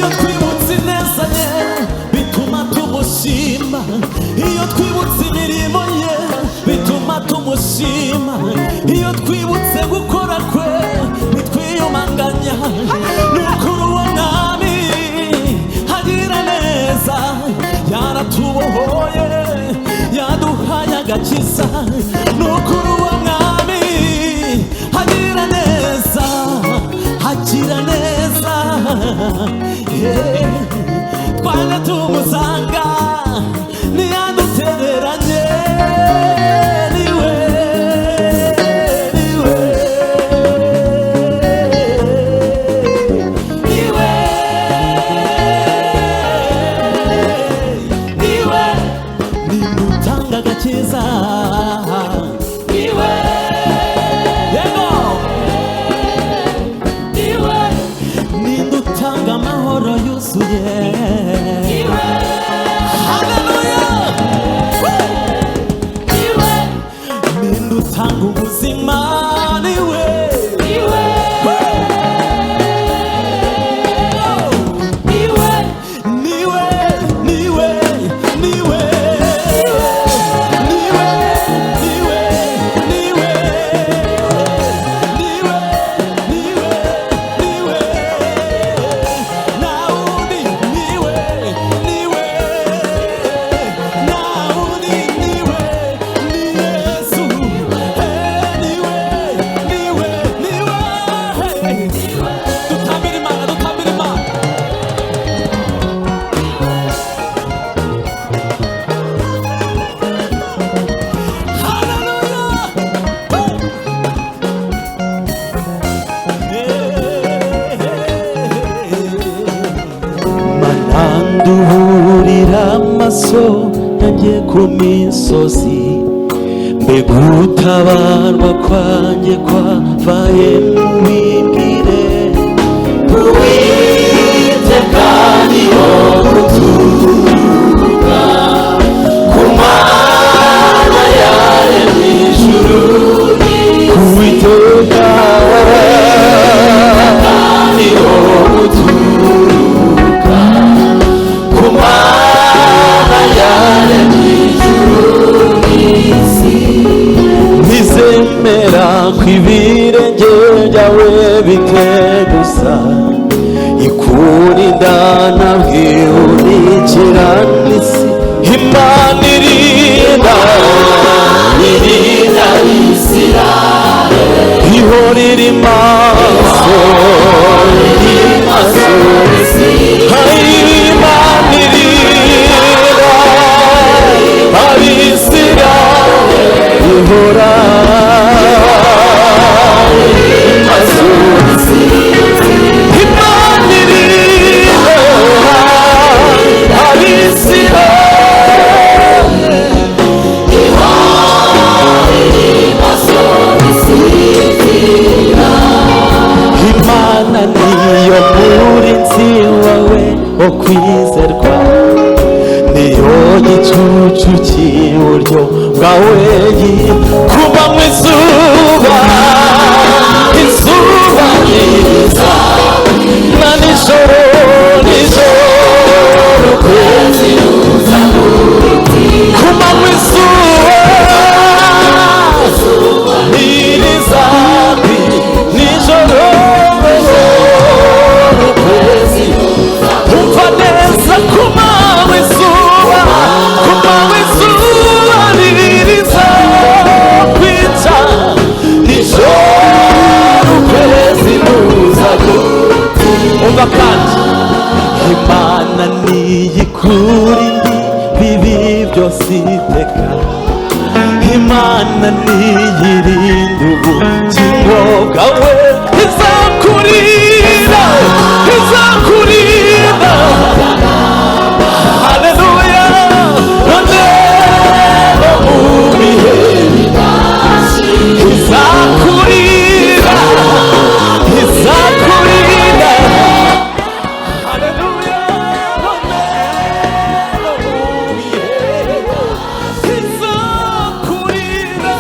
Iyo twibutse ineza ye, bituma tumushima. Iyo twibutse imirimo ye, bituma tumushima. Iyo twibutse gukora kwe, ntitwiyumanganya. Nukuri uwo mwami agira neza, yaratubohoye, yaduhaye agakiza. Nukuri uwo mwami agira neza, agira neza. Yeah. Twaje tumusanga, ntiyadutereranye. Niwe, niwe, niwe, niwe nimutanga agakiza. Niwe, yego, niwe ninde utanga amahoro yuzuye. Niwe, haleluya. Niwe ninde utanga ubuzima. Niwe, niwe, niwe, niwe, niwe, niwe, niwe, niwe, niwe, niwe, niwe, niwe, nawundi niwe, niwe, nawundi niwe, ni Yesu. Niwe, niwe, niwe. Dutambire Imana, dutambire Imana. Hallelujah! Mananduhurira amaso yanjye ku misozi, mbega utabarwa kwanjye kwavaye mubimbwire. Uwiteka niho guturuka ku Mana yaremye ijuru. Uwiteka niho guturuka ku Mana yaremye ijuru n'isi. Ntizemera ko ibirenge byawe bitegusa, ikurinda ntabwihunikira n'isi. Imana irinda, irinda Isirayeli, ihora iri maso, iri maso. Imana irinda Abisirayeli, ihora iri maso. Imana irinda Abisirayeli. Imana niyo murinzi wawe wo kwizerwa, niyo gicucu cy'iburyo bwawe. Kuba mu izuba, izuba riza, na nijoro, nijoro ukwezi ruza. Kuba mu izuba ntirizabi, nijoro ukwezi. Umva neza, kumanywa izuba, kumanywa izuba ntiriza kwica, nijoro ukwezi ruza. Umva kandi, Imana niyikura indi bibi byose iteka. Imana niyirinda ubugingo bwawe, izakurinda, izakurinda. Haleluya. None no mu bihe izakurinda, izakurinda. Haleluya. None no mu bihe izakurinda,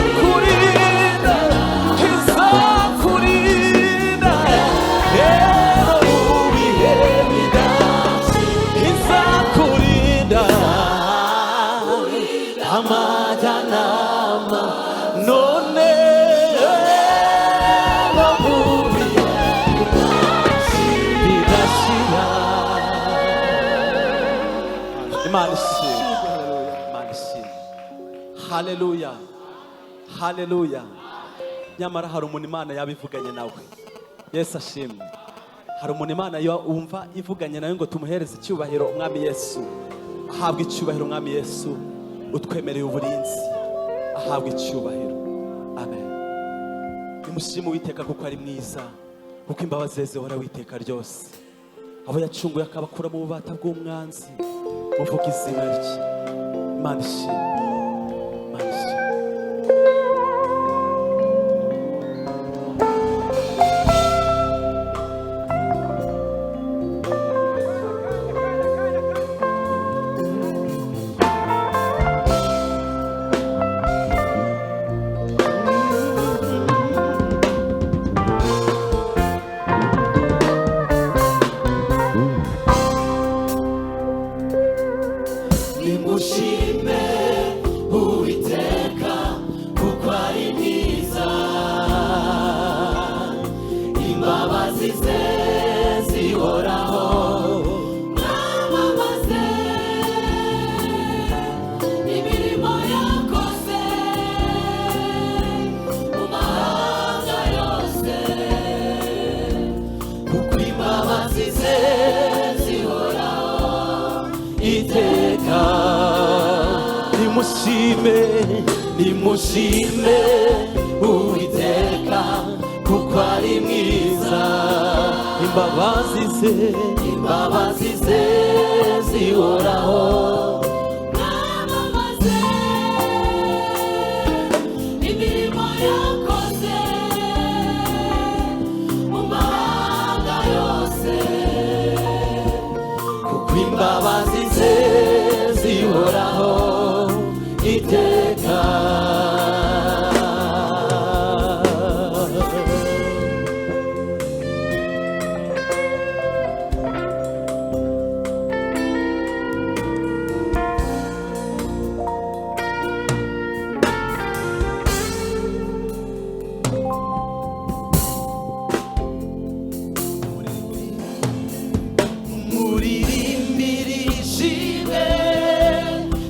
izakurinda, izakurinda. Yeah. Imana ishimwe, Imana ishimwe. Haleluya, haleluya. Nyamara hari umuntu Imana yabivuganye nawe. Yesu ashimwe. Hari umuntu Imana wumva ivuganye nawe ngo tumuhereze icyubahiro. Umwami Yesu ahabwa icyubahiro. Umwami Yesu utwemereye uburinzi ahabwa icyubahiro. Amen. Nimushime Uwiteka kuko ari mwiza, kuko imbabazi ze zihoraho iteka ryose. Abo yacunguye akabakura mu bubata bw'umwanzi, muvuga izina rye. Imana ishimwe, Imana ishimwe. Nimushime Uwiteka kuko ari mwiza, imbabazi ze zihoraho. Mwamamaze imirimo yakoze mu mahanga yose, kuko imbabazi ze zihoraho iteka. Nimushime, Nimushime Uwiteka kuko ari mwiza, imbabazi ze, imbabazi ze zihoraho. Mwamamaze imirimo yakoze mu mahanga yose, kuko imbabazi ze zihoraho iteka. Muririmbire ishimwe,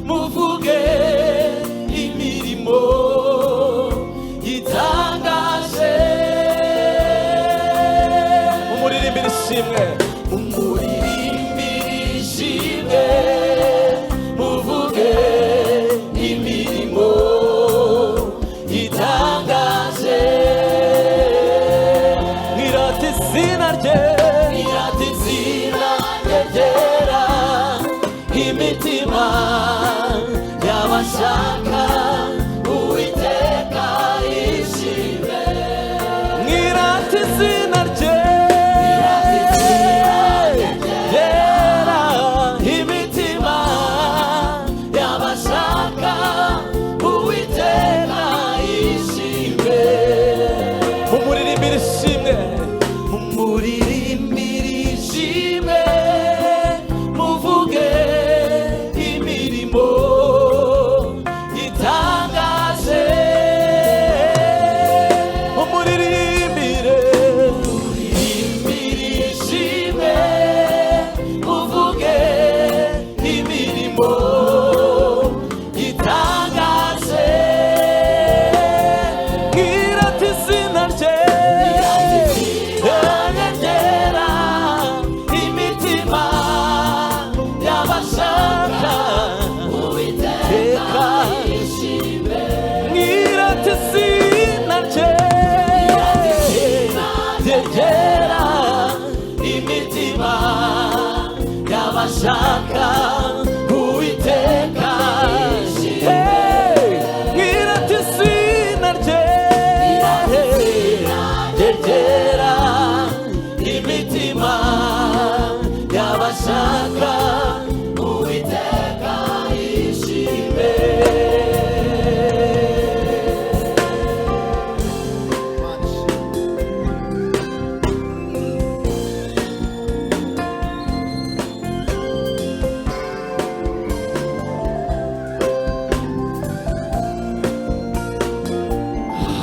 muvuge imirimo itangaje. Umuririmbire ishimwe, Muririmbire ishimwe, muvuge imirimo itangaje. Mwirate izina rye, Irata izina rye ryera, imitima y'abashaka Uwiteka ishime. Mwirate izina rye ryera, Imitima y'abashaka Uwiteka ishime. Mumuririmbire ishimwe, Mumuririmbire ishimwe, muvuge imirimo itangaje. Mumuririmbire, Muririmbire ishimwe, muvuge imirimo itangaje. Mwirate izina rye Ryera, imitima y'abashaka Uwiteka ishime. Mwirate izina rye Ryera, imitima y'abashaka Uwiteka ishime. Hey! Mwirate izina rye Ryera, imitima y'abashaka Uwiteka ishime.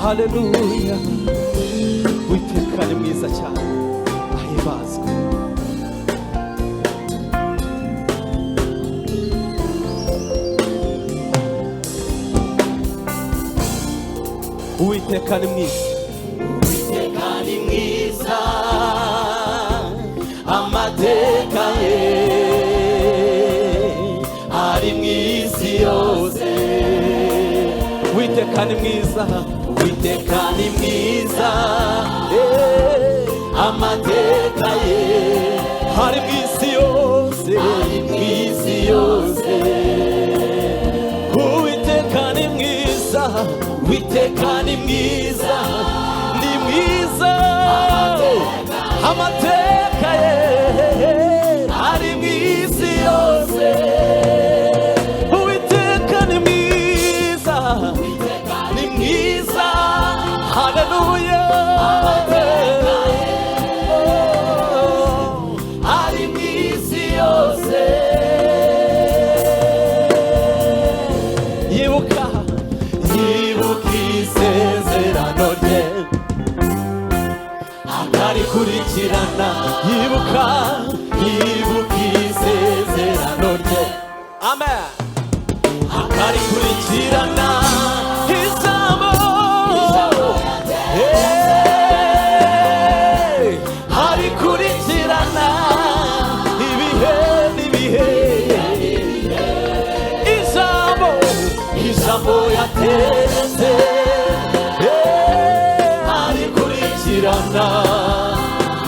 Haleluya. Uwiteka ni mwiza cyane, ahimbazwe. Uwiteka ni mwiza, Uwiteka ni mwiza, amateka ye ari mu isi yose. Uwiteka ni mwiza, Uwiteka ni mwiza, amateka ye ari mu isi yose, ari mu isi yose. Uwiteka ni mwiza, Uwiteka ni mwiza, ni mwiza, amateka ye ari mu isi yose. Uwiteka ni mwiza, Ni mwiza, haleluya, ari mu isi yose. Yibuka, Yibuka isezerano rye akarikurikirana. Yibuka, Yibuka isezerano rye amen, akarikurikirana. Ijambo, Hey, arikurikirana ibihe n'ibihe, ijambo, ijambo yateretse arikurikirana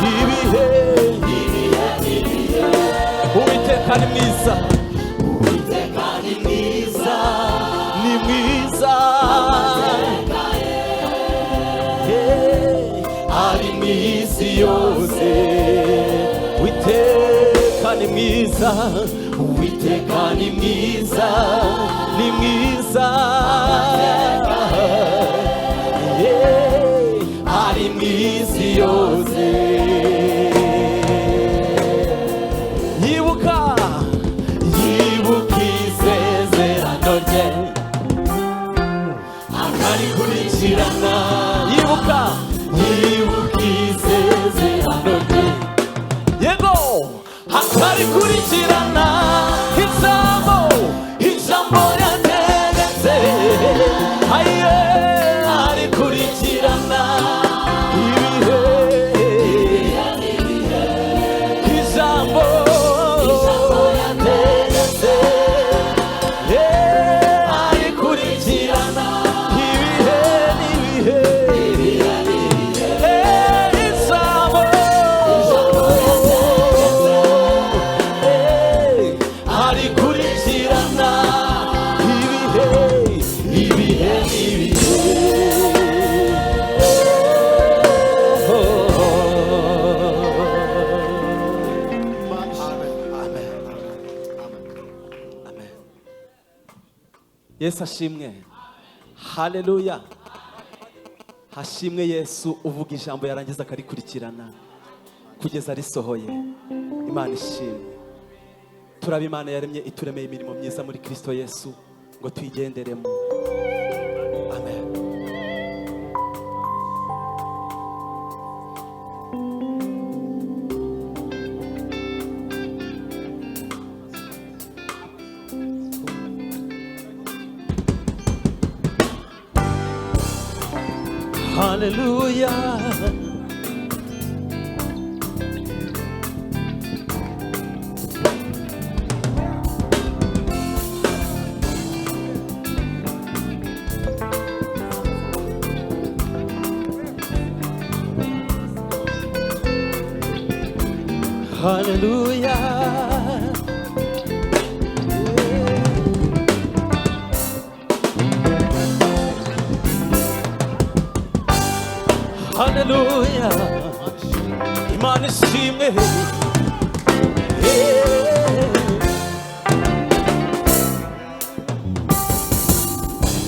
ibihe, Uwiteka ni mwiza, Uwiteka ni mwiza, ni mwiza, hey, ari mu isi yose. Uwiteka ni mwiza, Uwiteka ni mwiza, ni mwiza, hey, ari mu isi yose. Yibuka, Yibuka isezerano rye akarikurikirana. Yibuka, Yibuka isezerano rye yego, akarikurikirana. Ijambo, Ijambo yateretse aye, arikurikirana. Ibihe, ijambo, Ijambo yateretse arikurikirana. Ibihe n'ibihe, ijambo, arikurikirana ibihe, ibihe n'ibihe. Amen. Yesu ashimwe, haleluya. Hashimwe Yesu uvuga ijambo yarangiza akarikurikirana kugeza risohoye. Imana ishimwe. Turaba Imana yaremye ituremeye imirimo myiza muri Kristo Yesu ngo tuyigenderemo. Amen. Hallelujah. Hallelujah. Hallelujah. Imana ishimwe. Yeah.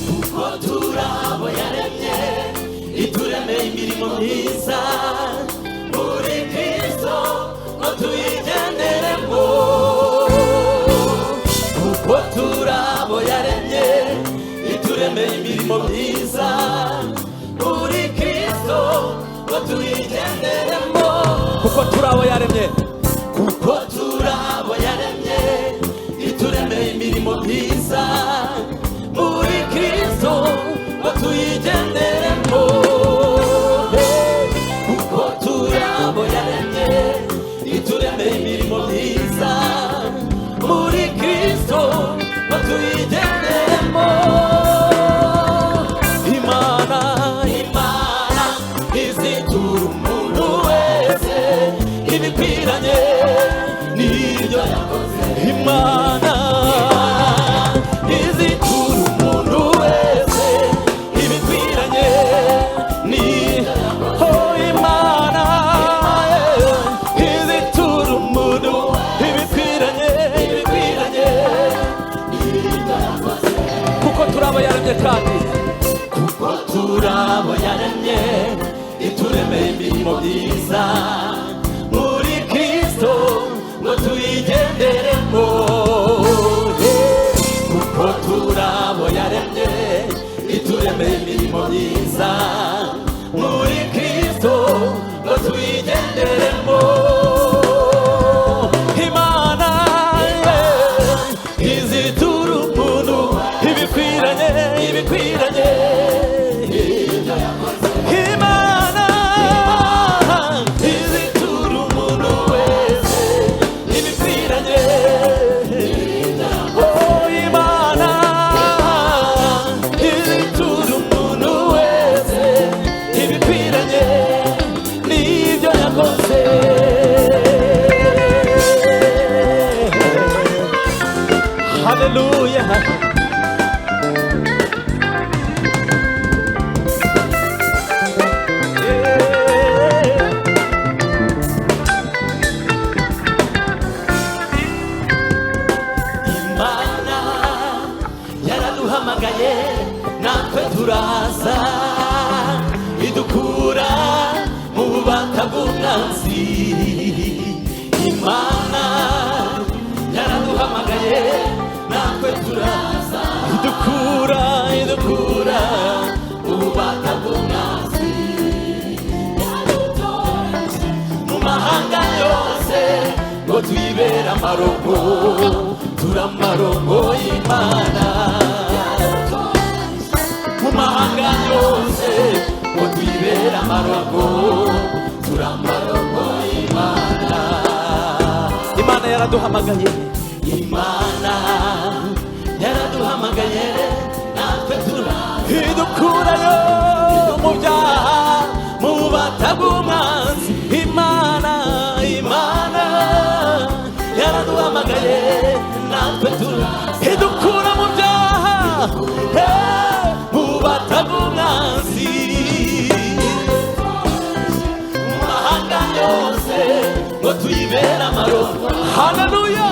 Kuko turabo yaremye ituremeye imirimo myiza muri Kristo ngo tuyigenderemo. Kuko turabo yaremye ituremeye imirimo myiza muri Kristo ngo tuyigenderemo. Kuko turabo yaremye, Kuko turabo yaremye ituremeye imirimo myiza muri Kristo ngo tuyigenderemo. Ibikwiranye n'ibyo yakoze. Imana izitura umuntu wese ibikwiranye n'ibyo yakoze. Oh, Imana izitura umuntu ibikwiranye, ibikwiranye n'ibyo yakoze. Kuko turabo yaremye kandi, kuko turabo yaremye, ituremeye imirimo myiza muri Kristo ngo tuyigenderemo. Kuko turabo yaremye, ituremeye imirimo myiza muri Kristo ngo tuyigenderemo. Imana izitura umuntu ibikwiranye, ibikwiranye. Imana izitura umuntu wese ibikwiranye. Oh, Imana izitura umuntu wese ibikwiranye n'ibyo yakoze. Haleluya. Imana yaraduhamagaye natwe turaza, idukura mu bubata bw'umwanzi. Imana yaraduhamagaye natwe turaza, idukura, idukura mu bubata bw'umwanzi. Mu mahanga yose ngo tuyibere amarongo, turamarongo y'Imana. Mu mahanga yose ngo tuyibere amarongo, turamarongo y'Imana. Imana yaraduhamagaye. Imana yaraduhamagaye natwe turaza, idukurayo mu byaha, mu bubata bw'umwanzi. Imana, Imana yaraduhamagaye natwe turaza, idukura mu byaha, mu bubata bw'umwanzi. Mu mahanga yose ngo tuyibere amarongo. Haleluya.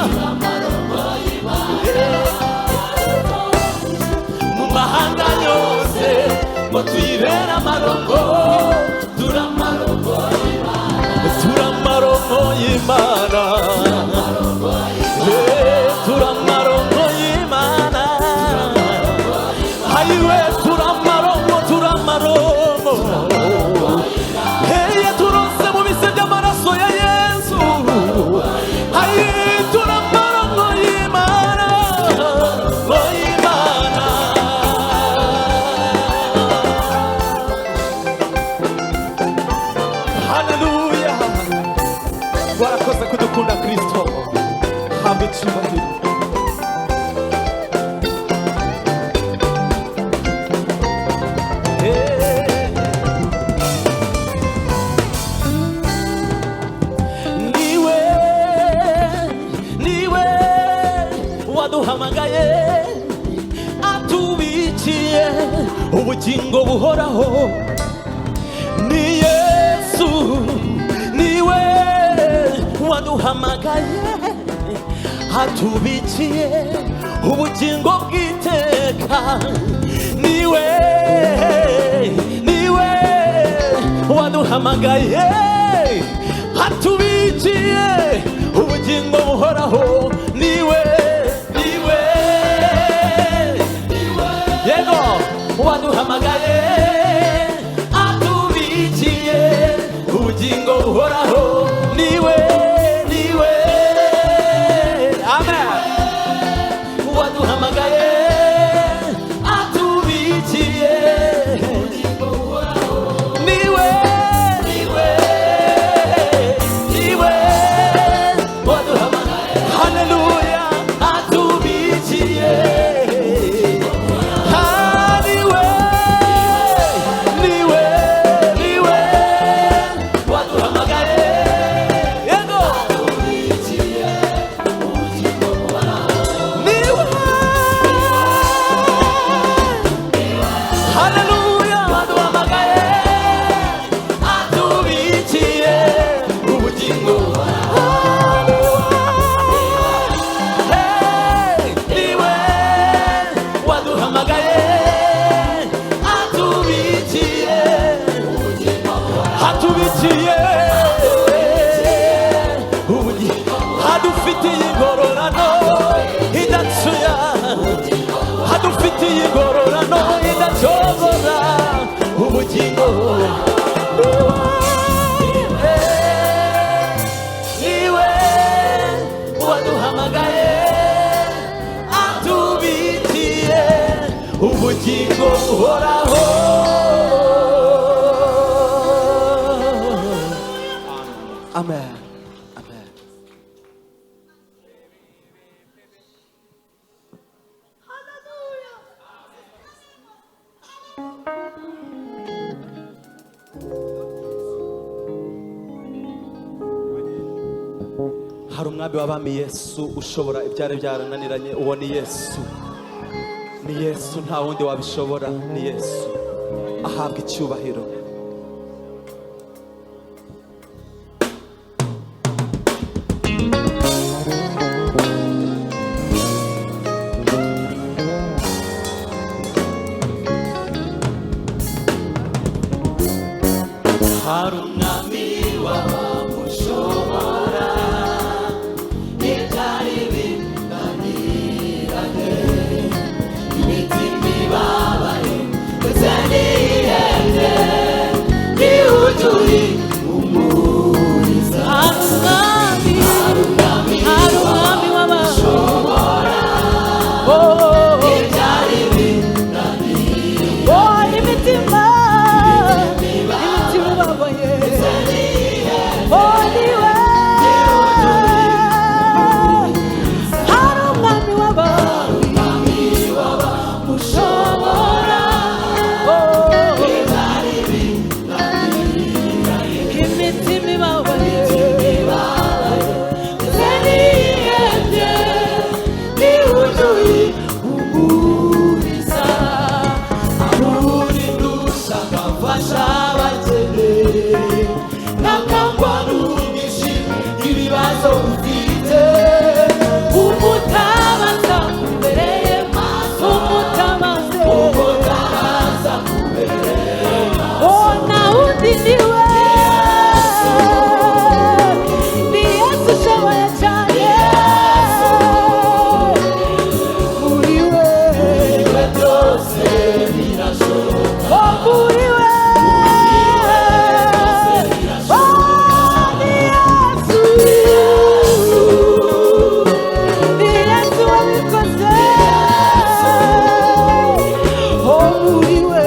Mu mahanga yose ngo tuyibere amarongo, turamarongo, Turamarongo y'Imana. Eh, turamarongo y'Imana. Hayiwe, turamarongo, turamarongo. Heye, turose mu bise by'amaraso ya Yesu. Hayi, turamarongo y'Imana, y'Imana. Haleluya. Warakoze kudukunda Kristo, hamba icyubahiro. Eh. Niwe, niwe waduhamagaye atubikiye ubugingo buhoraho. Ni Yesu, niwe waduhamagaye atubikiye ubugingo bw'iteka. Niwe, niwe waduhamagaye atubikiye ubugingo buhoraho. Niwe, niwe, yego, waduhamagaye atubikiye ubugingo buhoraho. Niwe, niwe, Amen. waduhamagaye atubikiye. Niwe, niwe, niwe. Adufitiye ingororano idacuya, adufitiye ingororano idacogora. Ubugingo niwe waduhamagaye, atubikiye ubugingo buhoraho. Amen. Amen. Hari umwami w'abami Yesu ushobora ibyari byarananiranye. Uwo ni Yesu, ni Yesu, nta wundi wabishobora, ni Yesu. Ahabwa icyubahiro. Hari umwami w'abamushobora ibyari binaniranye, imitima ibabaye ndetse n'ihebye, niwuzuye umuriza. Hari umwami, hari umwami w'abamushobora ibyari binaniranye, Oh, imitima, imitima ibabaye. Oh, niwe. Hari umwami w'abami ushobora. Oh, imitima ibabaye. Ndetse n'ihebye, niwuzuye umuriza. Urindusha akafasha abakene, ntakangwa n'ubwinshi ibibazo ufite. Umutabaza kubereye maso, umutabaze, Umutabaza kubereye oh na wundi niwe, ni Yesu ushoboye cyane, muri we, iwe byose birashoboka. Oh muri we, oh ni Yesu, ni Yesu wabikoze, oh muri we.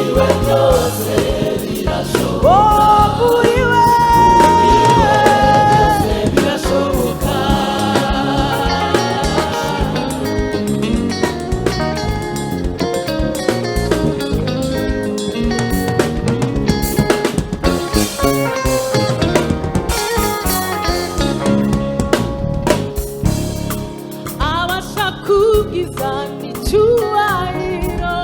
Iwe byose birashoboka. Oh, muri we. Birashoboka. Abasha kubwiza icyubahiro,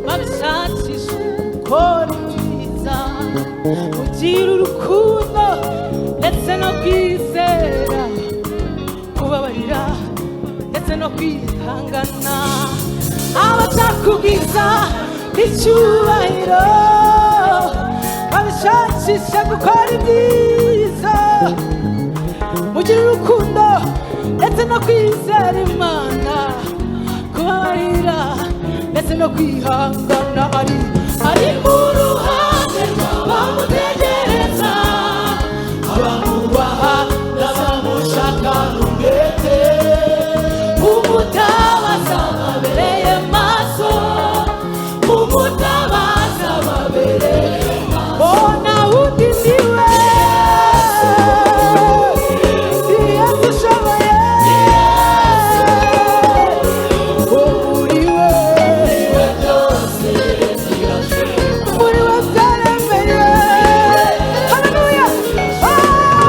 babishakisha gukora ibyiza, kugira urukundo ndetse no kwizera, kubabarira ndetse no kwihangana. Abasha kubwiza icyubahiro, babishakisha gukora ibyiza, mugira urukundo ndetse no kwizera Imana, kubabarira ndetse no kwihangana. Ari mu ruhande rw'abamutegereza, Abamubaha n'abamushaka umwete, umutabaza babereye maso, umutabaza babereye maso. Oh, na wundi niwe, ni Yesu ushoboye. Oh, muri we, iwe byose birashoboka. muri we byaremeye. Haleluya. Ah!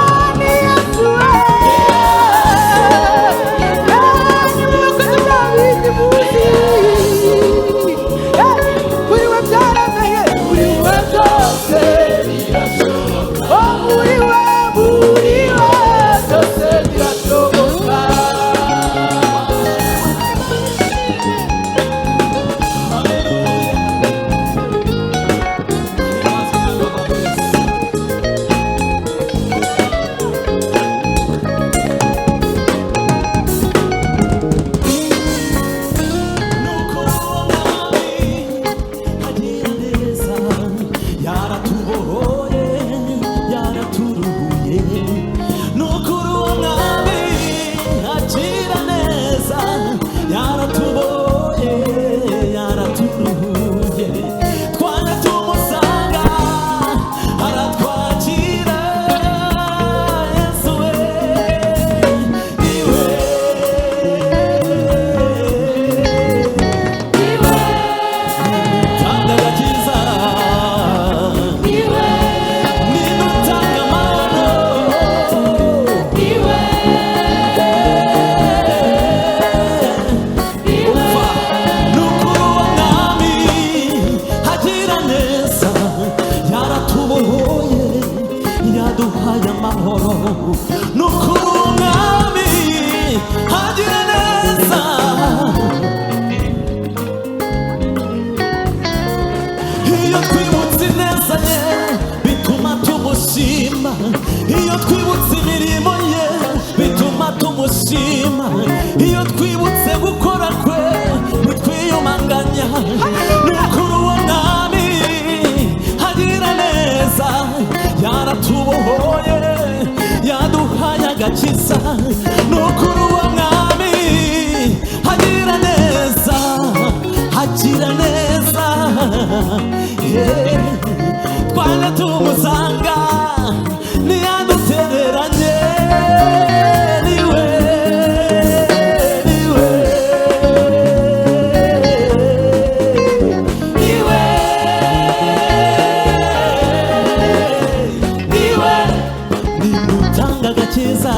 Nukuri umwami agira neza. Iyo twibutse ineza ye bituma tumushima. Iyo twibutse imirimo ye bituma tumushima. Iyo twibutse gukora kwe ntitwiyumanganya. Nukuri uwo mwami agira neza, yaratubohoye, yaduhaye agakiza. Nukuri uwo mwami agira neza, agira neza. Yeah. Twana tumusanga ntiyadutereranye. Niwe, niwe, niwe, niwe, nimutanga agakiza.